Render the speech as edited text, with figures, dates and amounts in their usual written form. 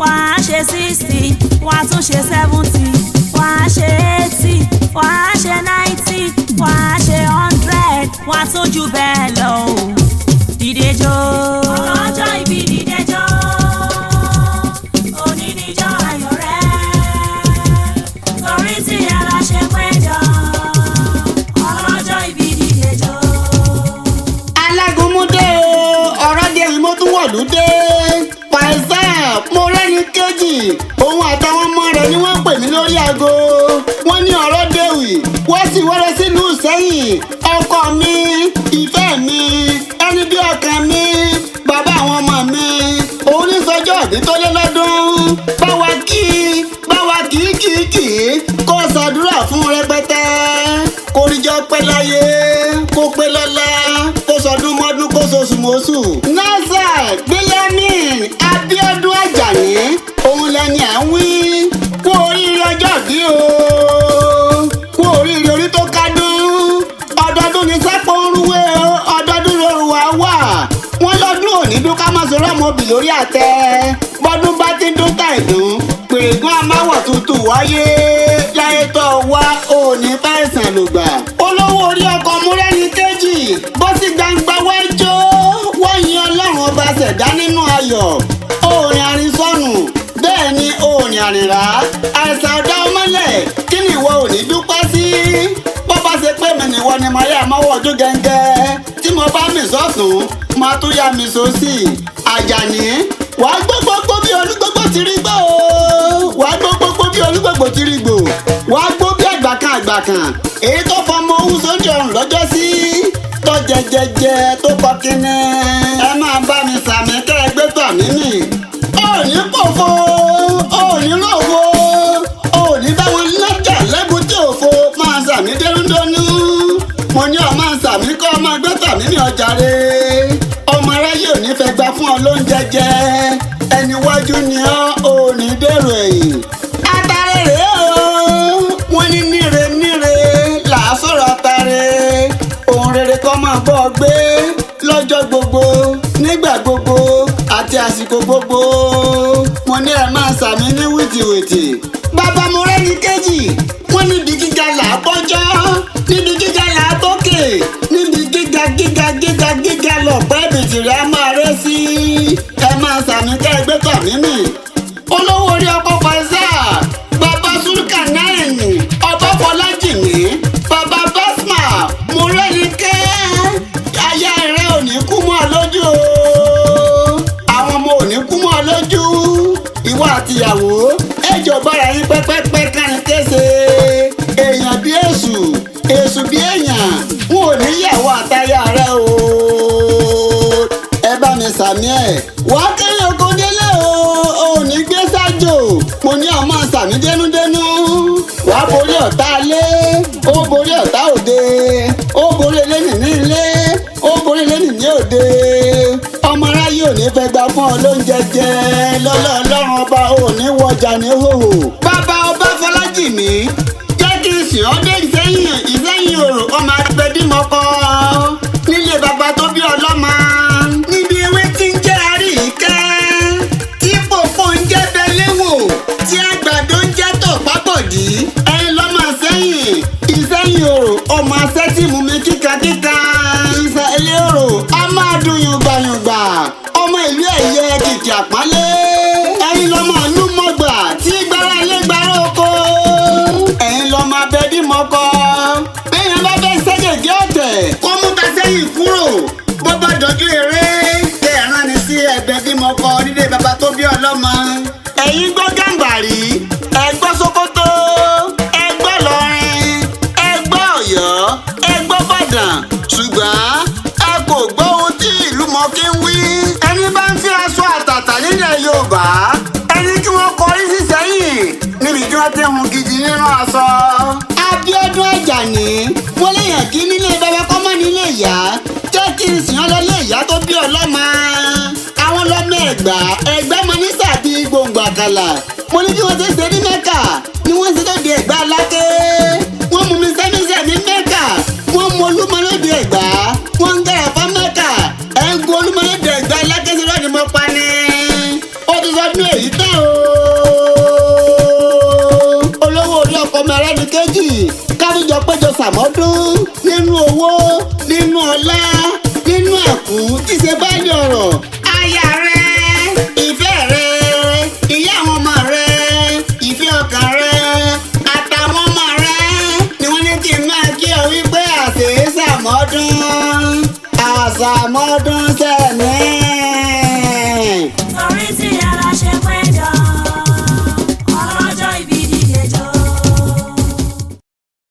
Wàá ṣe 60, wàá tún ṣe 70, wàá ṣe 80, wàá ṣe 90, wàá ṣe 100, wàá tún jù bẹ́ẹ̀ lọ o. Dìde jó. Ọlọ́jọ́ ìbí, dìde jó. Òní níjọ́ ayọ̀ rẹ̀. Torí tí ẹ la ṣe péjọ. Ọlọ́jọ́ ìbí, dìde jó. Alágúnmúdé o, ọ̀rọ̀ dé, mo tún wọ̀lú dé. Pàṣẹ mo rẹ́ni kejì, òun àtàwọn ọmọ rẹ̀ ni wọ́n pè mí lórí aago. Wọ́n ní ọ̀rọ̀ dèwì, wọ́n sì wọ́rọ̀ sílùú Sẹ́yìn. Ọkọ mi, ìfẹ́ mi, ẹni bí ọkàn mi, bàbá àwọn ọmọ mi, òun ní sọjọ́ òbí tó lé lọ́dún. Báwa kí, báwa kì í kì í kì í, kó ṣàdúrà fún rẹpẹtẹ, kórìjọ pẹ́ láyé, kó pẹ́ lọ́lá, kó sọdún mọ́dún, kó sọṣù mọ́ṣù. Nasa Bílíọ̀nìn Abíọ́dún Àjàní, òun lẹni à ń wí. Kú oríire ọjọ́ bí o, kú oríire orí tó kádùn. Ọdọọdún ní sápò ń rúwé o, ọdọọdún lóru wa wà. Wọ́n lọ́dún òní dún, ká má sọ̀rọ̀ ọmọ obì lórí àtẹ. Bọ́dún bá ti ń dún tàìdún, pèrègùn amáwọ̀ tuntun wáyé láyé tó wá òní fàìsàn lògbà. Olówó orí ọkọ̀ múrẹ́ni kejì bó sí gbangba wájó, wọ́n yin Ọlọ́run ọba ṣẹ̀dá nínú ayọ̀. Òòrìn àrìnsọ́nù, bẹ́ẹ̀ ni òòrìn àrìnrà, àìsàn ọ̀dá ọmọlẹ̀. Kí ni ìwọ ò ní dúpẹ́ sí? Bó bá ṣe pé mi nìwọ ni mo yà mọ́wọ́ ojú gẹ́gẹ́, tí mo bá mi sọ́tún, máa tún yá mi sósì. Àjàní, wàá gbọ́ gbogbo bí olúgbogbo ti rí gbọ́ o, wàá gbọ́ gbogbo bí olúgbogbo ti rí gbò, wàá gbọ́ bí àgbà kan àgbà kan èyí tó fọmọ owó sójú ọrùn lọ́jọ́ sí tó jẹjẹjẹ tó kọ kínní. Ẹ máa bá mi sàmì kẹ́ ẹ gbé tọ̀ mí mì. Òní pòfo, òní lòfo, òní báwọn lọ́jà lẹ́gùn tí òfo. Máa sàmì dérúndónú. Mo ní ọ máa sàmì kọ́, máa gbé tọ̀ mí ní ọjà rẹ̀. Ọmọ aráyé ò ní fẹ́ gbà fún ọ lóúnjẹ jẹ. Ẹni wájú ni ọ, ò ní dèrò ẹ̀yìn. Atare rèé o, wọ́n ní níre níre là á sọ̀rọ̀ atare. Ohun rere kọ́ máa bọ́ ọ gbé lọ́jọ́ gbogbo, nígbà gbogbo àti àsìkò gbogbo. Mo ní ẹ máa sàmì ní wìtìwìtì. Bàbá mo rẹ́ni kejì, wọ́n níbi gíga là á bọ́jọ́, níbi gíga là á tókè, níbi gíga gíga gíga gíga lọ̀pẹ́ bìtìrì á máa rẹ́ sí. Ẹ máa sàmì ká ẹgbẹ́ tọ̀ mímì. Olówó orí ọkọ̀ Fàṣà, bàbá Sulka náírà, ọba Fọlájìmí, bàbá Basma, mo rẹ́ni kẹ́, aya rẹ ò ní kú mọ́ ọ lójú o, àwọn ọmọ ò ní kú mọ́ ọ lójú. Ìwọ àtìyàwó ẹjọ bára yín pẹ́pẹ́pẹ́ kárin kése. Èèyàn bí èṣù, èṣù bí èèyàn, n ò níyàwó àtaya rẹ o. Ẹ bá mi sàmì ẹ. Wàá kéré oko délé o, ò ní gbé sájò. Mo ní ọmọ sàmì dénúdénú. Wàá borí ọ̀tá ilé, ó borí ọ̀tá òde, ó borí eléyìí ní ilé, ó borí eléyìí ní òde. Ọmọ aráyé ò ní fẹ́ gbà fún ọ lóúnjẹ jẹ. Lọ́lọ́ Ọlọ́run ọba, ò ní wọjà ní hòhò. Bàbá ọba Fọlájìmí, jẹ́ kí n sìn ọ́ dé Ìsẹ́yìn, Ìsẹ́yìn òrò, ọmọ abẹ́dímọ́kọ nílé bàbá tó bí ọlọ́mọ, níbi ewé tí ń jẹ́ àríyíkẹ́, tí pòpò ń jẹ́ bẹ́lẹ́wò, tí àgbàdo ń jẹ́ tọ̀pábọ̀dí. Ẹ̀yin lọ́mọ Ìsẹ́yìn, Ìsẹ́yìn òrò, ọmọ asẹ́tì mú mi kíkankíka. Ìsẹ́yìn òrò a máa dùn yùngbàyùngbà, ọmọ ìlú ẹ̀yẹ kìkì àpọ́nlé. Ẹ̀yin lọ́mọ ìlú mọ̀gbà tí gbára ilé gbára oko. Ẹ̀yin lọ́mọ abẹ́dímọ́kọ. Bẹ́ẹ̀ bá fẹ́ sẹ́gẹ̀gẹ́ ọ̀tẹ̀, kó mú ta sẹ́yìn kúrò. Bó bá dọ̀jú eré, tẹ̀ ẹ̀rán ni sí ẹ̀bẹ̀dímọ́kọ nílé bàbá tó bí ọlọ́mọ. Ẹ̀yin gbọ́ Gàǹbàrí, ẹ gbọ́ Sókótó, ẹ gbọ́ Ìlọrin, ẹ gbọ́ Ọ̀yọ́, ẹ gbọ́ Ìbàdàn, ṣùgbọ́n ẹ kò gbọ́ ohun tí ìlú mọ̀kí ń wí. Ẹni bá ń fi aṣọ àtàtà nílẹ̀ Yorùbá, ẹni kí wọ́n kọrí sí sẹ́yìn níbi tí wọ́n ti hun gidi nínú aṣọ. Abíọ́dún Àjàní, wọ́n léèyàn kí nílé bàbá kọ́mọ́ nílé ìyá, jẹ́ kí n sìn ọ́ lọ́lé ìyá tó bí ọlọ́mọ. Àwọn lọ́mọ Ẹ̀gbá, Ẹ̀gbá mọ ní sàbí gbòǹgbò àkàlà. Mo ní bí wọ́n ṣe ṣe ní Mẹ́kà ni wọ́n ṣe lóde Ẹ̀gbá Aláké. Wọ́n mú mi sẹ́mísẹ́ ní Mẹ́kà, wọ́n mú Olúmọ lóde Ẹ̀gbá, wọ́n ń gàràfà Mẹ́kà, ẹ̀ ń gun Olúmọ lóde Ẹ̀gbá Aláké sí lọ́ọ̀dì mọ́ pa ni. Ó ti sọ ọdún lè yí tán o. Olówó orí ọkọ mẹ́rẹ́ni kejì káríjọ péjọ sàmọ́dún nínú owó, nínú ọlá, nínú ẹ̀kú tí ṣe bá ní ọ̀rọ̀. Aya rẹ, ìfẹ́ rẹ, ìyá àwọn ọmọ rẹ, ìfẹ́ ọkàn rẹ, àtàwọn ọmọ rẹ ni wọ́n ní kí n máa kí ọ wípé àṣẹ sàmọ́dún, àṣàmọ́dún sẹ́mi.